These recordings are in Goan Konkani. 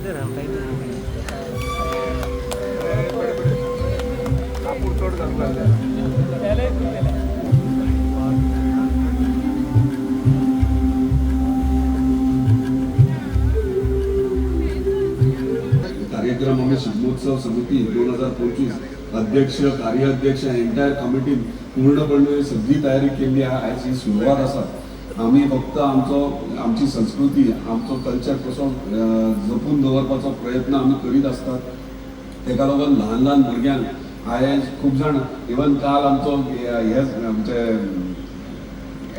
कापूर चड घालूंक घातल्या. कार्यक्रम आम्ही शिगमोत्सव समिती 2025 अध्यक्ष, कार्याध्यक्ष, एंटायर कमिटीन पूर्णपणे सगळी तयारी केल्ली आहा. आयज ही सुरवात आसा. आमी फक्त आमचो, आमची संस्कृती, आमचो कल्चर कसो जपून दवरपाचो प्रयत्न आमी करीत आसतात. तेका लागून ल्हान ल्हान भुरग्यांक आयज खूब जाण, इवन काल आमचो हे आमचे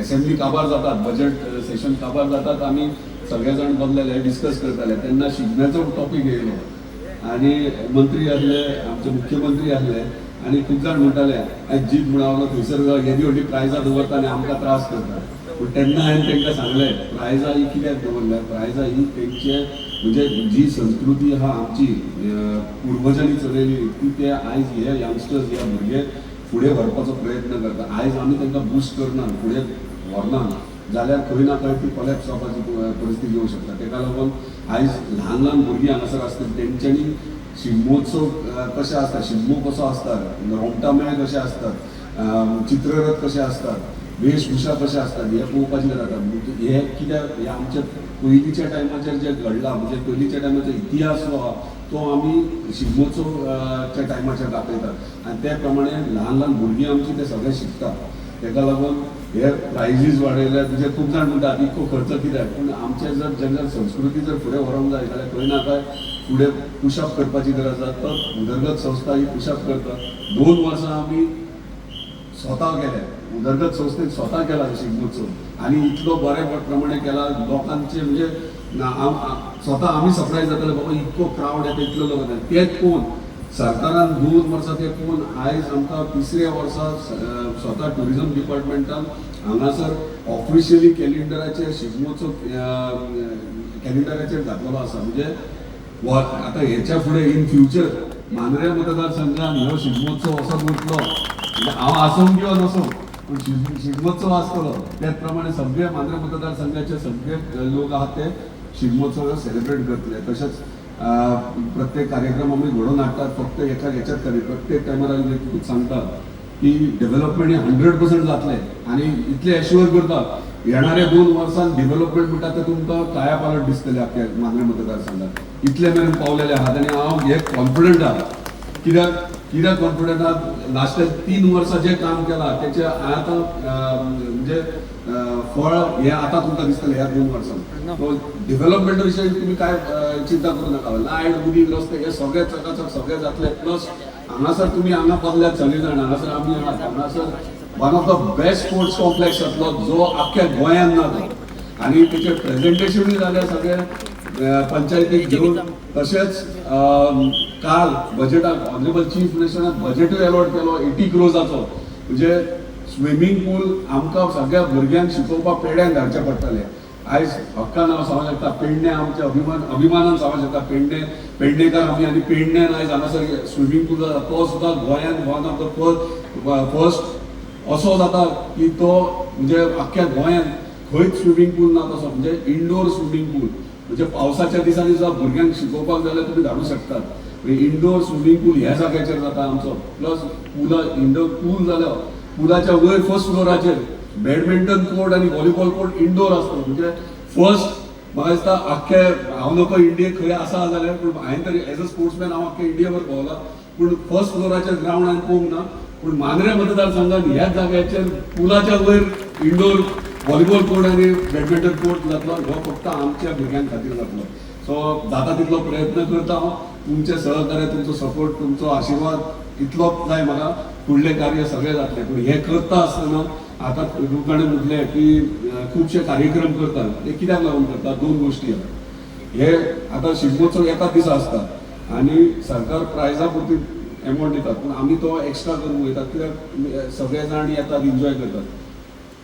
असेंब्ली काबार जातात, बजेट सेशन काबार जातात, आमी सगळे जाण बसलेले डिस्कस करताले तेन्ना शिगम्याचो टॉपीक येयलो आनी मंत्री आसले, आमचे मुख्यमंत्री आसले आनी खूब जाण म्हणटाले, आयज जीप म्हणून थंयसर येदी व्हडली प्रायजां दवरता आनी आमकां त्रास करता. पूण तेन्ना हांवें तांकां सांगलें, प्रायजां ही कित्याक दवरल्या? प्रायजां ही तेंचे म्हणजे जी संस्कृती आहा आमची, पुर्वजांनी चलयली ती, ते आयज हे यंगस्टर्स, हे भुरगे फुडें व्हरपाचो प्रयत्न करता. आयज आमी तांकां बूस्ट करना, फुडें व्हरना जाल्यार खंय ना खंय ती कॉलॅप्स जावपाची परिस्थिती येवंक शकता. ताका लागून आयज ल्हान ल्हान भुरगीं हांगासर आसता, तेंच्यांनी शिगमोत्सव कशे आसता, शिगमो कसो आसता, रोमटामेळ कशे आसतात, चित्ररथ कशे आसतात, वेशभूषा कशे आसतात, हे पळोवपाची गरज आसा. म्हणजे हे कित्याक, हे आमच्या पयलींच्या टायमाचेर जे घडलां, म्हणजे पयलींच्या टायमाचो इतिहास जो आहा तो आमी शिगमोत्सवच्या टायमाचेर दाखयतात आनी ते प्रमाणे ल्हान ल्हान भुरगीं आमची ते सगळे शिकतात. ताका लागून हे प्रायजीस वाडयले. म्हणजे खूब जाण म्हणटात, इतको खर्च कित्याक? पूण आमचे जर जेन्ना संस्कृती जर फुडें व्हरूंक जाय जाल्यार खंय ना खंय फुडें पुशअप करपाची गरज आसा. तर उदरगत संस्था ही पुशअप करता. 2 वर्सां आमी स्वता केले, उदरगत संस्थेन स्वता केला शिगमोत्सव आनी इतलो बऱ्या प्रमाणे केला, लोकांचे म्हणजे स्वता आमी सरप्रायज जाताले, बाबा इतको क्रावड येता, इतलो लोक येता. तेच पळोवन सरकारान 2 वर्सां ते पळोवन आयज आमकां तिसऱ्या वर्सा स्वता ट्युरिजम डिपार्टमेंटान हांगासर ऑफिशियली कॅलेंडराचेर, शिगमोत्सव कॅलेंडराचेर घातलेलो आसा. म्हणजे आतां हेच्या फुडें इन फ्युचर मांद्रे मतदारसंघान ह्यो शिगमोत्सव असोच उरतलो. म्हणजे हांव आसूं किंवा नासूं, पूण शिगमोत्सव आसतलो. त्याच प्रमाणे सगळे मांद्रे मतदारसंघाचे सगळे लोक आहात ते शिगमोत्सव सेलिब्रेट करतले. तशेंच प्रत्येक कार्यक्रम आमी घडोवन हाडटात. फक्त एका हेच्यात खातीर प्रत्येक टायमार आमी एकूच सांगता की डेव्हलपमेंट हे 100% जातलें आनी इतलें एश्युअर करता, येणाऱ्या 2 वर्सांत डेव्हलपमेंट म्हणटा ते तुमकां कायापालट दिसतले आख्या मांद्रे मतदारसंघात. इतले मेरेन पावलेले आहात आनी हांव हे कॉन्फिडंट आहा. कित्याक कित्याक कॉन्फिडंट आहा? लास्टाक 3 वर्सां जें काम केलां तेचें आतां म्हणजे फळ हें आतां तुमकां दिसतलें ह्या 2 वर्सांत. सो डेव्हलपमेंटा विशयी तुमी काय चिंता करूं नाका. लायट, उदीक, रस्ते हे सगळे चकाचक सगळे जातले. प्लस हांगासर तुमी हांगा बसल्यात सगळे जाण, हांगासर आमी आहात, हांगासर one of the best sports complex जातलो जो आख्ख्या गोंयांत ना तो. आनी तेचें प्रेजेंटेशनूय जालें सगळें पंचायतीक घेवन. तशेंच काल बजेटाक ऑनरेबल चीफ मिनिस्टरान बजेटूय अलॉट केलो 80 क्रोजाचो. म्हणजे स्विमींग पूल आमकां सगळ्या भुरग्यांक शिकोवपाक पेड्यांक धाडचें पडटालें. आयज हक्कान हांव सांगूंक शकता, पेडणे आमच्या अभिमान, अभिमानान सांगूंक शकता, पेडणे, पेडणेकार आमी आनी पेडण्यान आयज हांगासर स्विमींग पूल जाता तो सुद्दां गोंयांत one of the first असो जाता की तो म्हणजे आख्ख्या गोंयांत खंयच स्विमींग पूल ना तसो. म्हणजे इंडोर स्विमींग पूल, म्हणजे पावसाच्या दिसांनी सुद्दां भुरग्यांक शिकोवपाक जाल्यार तुमी धाडूंक शकतात. म्हणजे इंडोर स्विमींग पूल ह्या जाग्याचेर जाता आमचो. प्लस पुला, इंडोर पूल जालो, पुलाच्या वयर फर्स्ट फ्लोराचेर बॅडमिंटन कोर्ट आनी व्हॉलीबॉल कोर्ट इंडोर आसता. म्हणजे फर्स्ट म्हाका दिसता आख्खे, हांव नको इंडियेक खंय आसा जाल्यार, पूण हांवें तरी एज अ स्पोर्ट्समॅन हांव आख्खे इंडियाभर भोंवला, पूण फर्स्ट फ्लोराचेर ग्रावंड हांवें पळोवंक ना. पूण मांद्रे मतदारसंघात ह्याच जाग्याचेर पुलाच्या वयर इंडोर व्हॉलीबॉल कोर्ट आनी बॅडमिंटन कोर्ट जातलो. हो फक्त आमच्या भुरग्यां खातीर जातलो. सो जाता तितलो प्रयत्न करता हांव. तुमचे सहकार्य, तुमचो सपोर्ट, तुमचो आशिर्वाद इतलोच जाय म्हाका, फुडलें कार्य सगळें जातलें. पूण हें करता आसतना आतां तुमकां म्हटलें की खुबशे कार्यक्रम करतात, ते कित्याक लागून करतात? दोन गोश्टी आहा. हे आतां शिगमोत्सव एकाच दिसा आसता आनी सरकार प्रायजा पुरती एमावंट दितात, पूण आमी तो एक्स्ट्रा करूंक वयतात कित्याक सगळे जाण येतात, एन्जॉय करतात.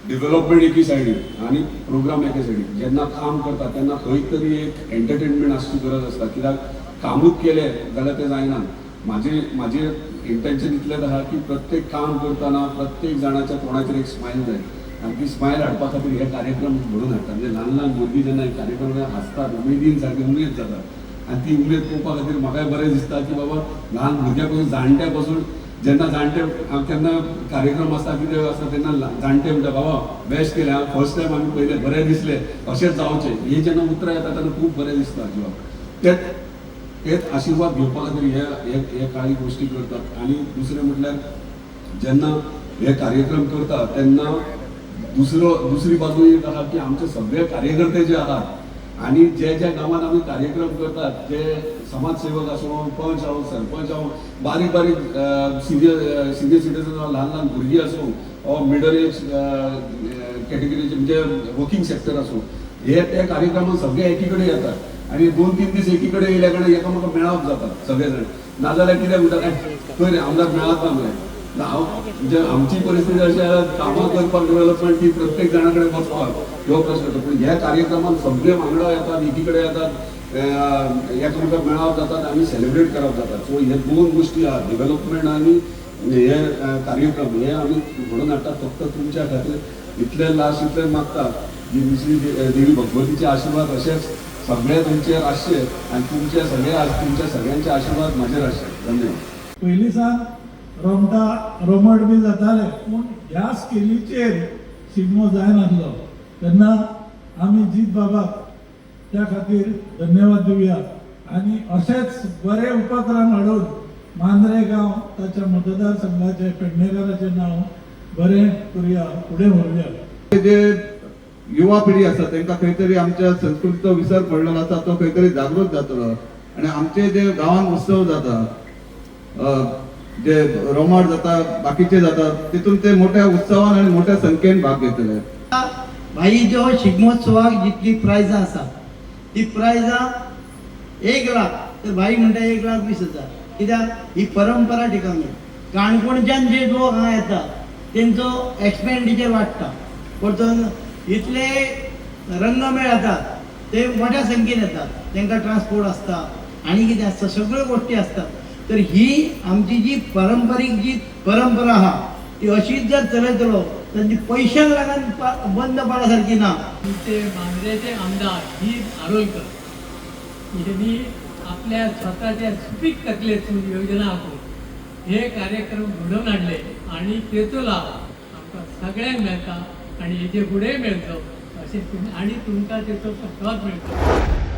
डेव्हलपमेंट एकी सायडीन आनी प्रोग्राम एके सायडीन. जेन्ना काम करता तेन्ना खंय तरी एक एंटरटेनमेंट आसची गरज आसता, कित्याक कामूच केलें जाल्यार तें जायना. म्हाजें इंटेन्शन इतलेंच आहा की प्रत्येक काम करतना प्रत्येक जाणाच्या तोंडाचेर एक स्मायल जाय आनी ती स्मायल हाडपा खातीर हे कार्यक्रम घडोवन हाडटा. म्हणजे ल्हान ल्हान भुरगीं जेन्ना हे कार्यक्रम हांसतात, उमेदीन, सारके उमेद जाता. आनी ती उमेद पळोवपा खातीर म्हाकाय बरें दिसता की बाबा ल्हान भुरग्यां पासून जाणट्या पासून जेन्ना जाणटे केन्ना कार्यक्रम आसता कितें आसता तेन्ना जाणटे म्हणटा बाबा बेस्ट केलें, फर्स्ट टायम आमी पयलें, बरें दिसलें, अशेंच जावचें. हे जेन्ना उतरां येता तेन्ना खूब बरें दिसता जिवाक. तेच तेच आशिर्वाद घेवपा खातीर हे हे हे कांय गोश्टी करतात. आनी दुसरें म्हटल्यार जेन्ना हे कार्यक्रम करता तेन्ना दुसरी बाजू एक आहा की आमचे सगळे कार्यकर्ते जे आहात आनी जे ज्या गांवांत आमी कार्यक्रम करतात, जे समाजसेवक आसूं, पंच आसूं, सरपंच आसूं, बारीक बारीक सिनियर सिनियर सिटीजन, ल्हान ल्हान भुरगीं आसूं वा मिडल एज कॅटेगरीचे म्हणजे वर्किंग सेक्टर आसूं, हे त्या कार्यक्रमात सगळे एकी कडेन येतात आनी 2-3 दीस एकी कडेन येयल्या कडेन एकामेकां मेळप जातात सगळे जाण. नाजाल्यार कितें म्हणटा, खंय आमदार मेळत ना मरे. हांव म्हणजे आमची परिस्थिती अशी आसा, कामां करपाक डेव्हलपमेंट ती प्रत्येक जाणा कडेन वचपाक ह्यो प्रश्न येता. पूण ह्या कार्यक्रमात सगळे वांगडा येतात, एकी कडेन येतात, एकामेकां मेळप जातात आनी सेलिब्रेट करप जातात. सो हे दोन गोश्टी आहात, डेव्हलपमेंट आनी हे कार्यक्रम, हे आमी घडोवन हाडटात फक्त तुमच्या खातीर. इतले लास्ट इतले मागता की दुसरी देवी भगवतीचे आशिर्वाद अशेच सगळे तुमचेर आसचे आनी तुमचे सगळे तुमच्या सगळ्यांचे आशिर्वाद म्हाजेर आसचे. धन्यवाद. पयलीं सावन रोमटा रोमट बी जाताले, पूण ह्या स्केलीचेर शिगमो जायनासलो. तेन्ना आमी जीत बाबाक त्या खातीर धन्यवाद दिवया आनी अशेच बरे उपक्रम हाडून मांद्रे गांव ताच्या मतदारसंघाचे पेडणेकाराचें नांव बरें करुया, फुडें व्हरुया. जे युवा पिढी आसा तांकां खंय तरी आमच्या संस्कृतीचो विसर पडलेलो आसा तो खंय तरी जागृत जातलो. आनी आमचे जे गांवांत उत्सव जाता, जे रोमाट जाता, बाकीचे जाता, तितून ते मोठ्या उत्सवान आनी मोठ्या संख्येन भाग घेतले. भाई जो शिगमोत्सवाक जितली प्रायजां आसा ती प्रायजां 1 लाख तर भाई म्हणटा 1,20,000. कित्याक ही परंपरा टिकावंक जाय. काणकोणच्यान जे लोक हांगा येता तेंचो एक्सपेंडिचर वाडटा, परतून इतले रंगमेळ येतात ते मोठ्या संख्येन येतात, तांकां ट्रान्सपोर्ट आसता आनी कितें आसता, सगळ्यो गोश्टी आसतात. तर ही आमची जी पारंपारीक जी परंपरा आहा ती अशीच जर चलयतलो तर ती पयशांक लागून बंद पडा सारकी ना. आमचे मांद्रेचे आमदार जीत आरोलकर यांनी आपल्या स्वतःच्या सुपीक तकलेतून योजना आखून हे कार्यक्रम घडोवन हाडले आणि तेचो लाभ आमकां सगळ्यांक मेळटा आणि हेजे फुडें मेळचो अशें आणि तुमकां तेचो आशिर्वाद मेळचो.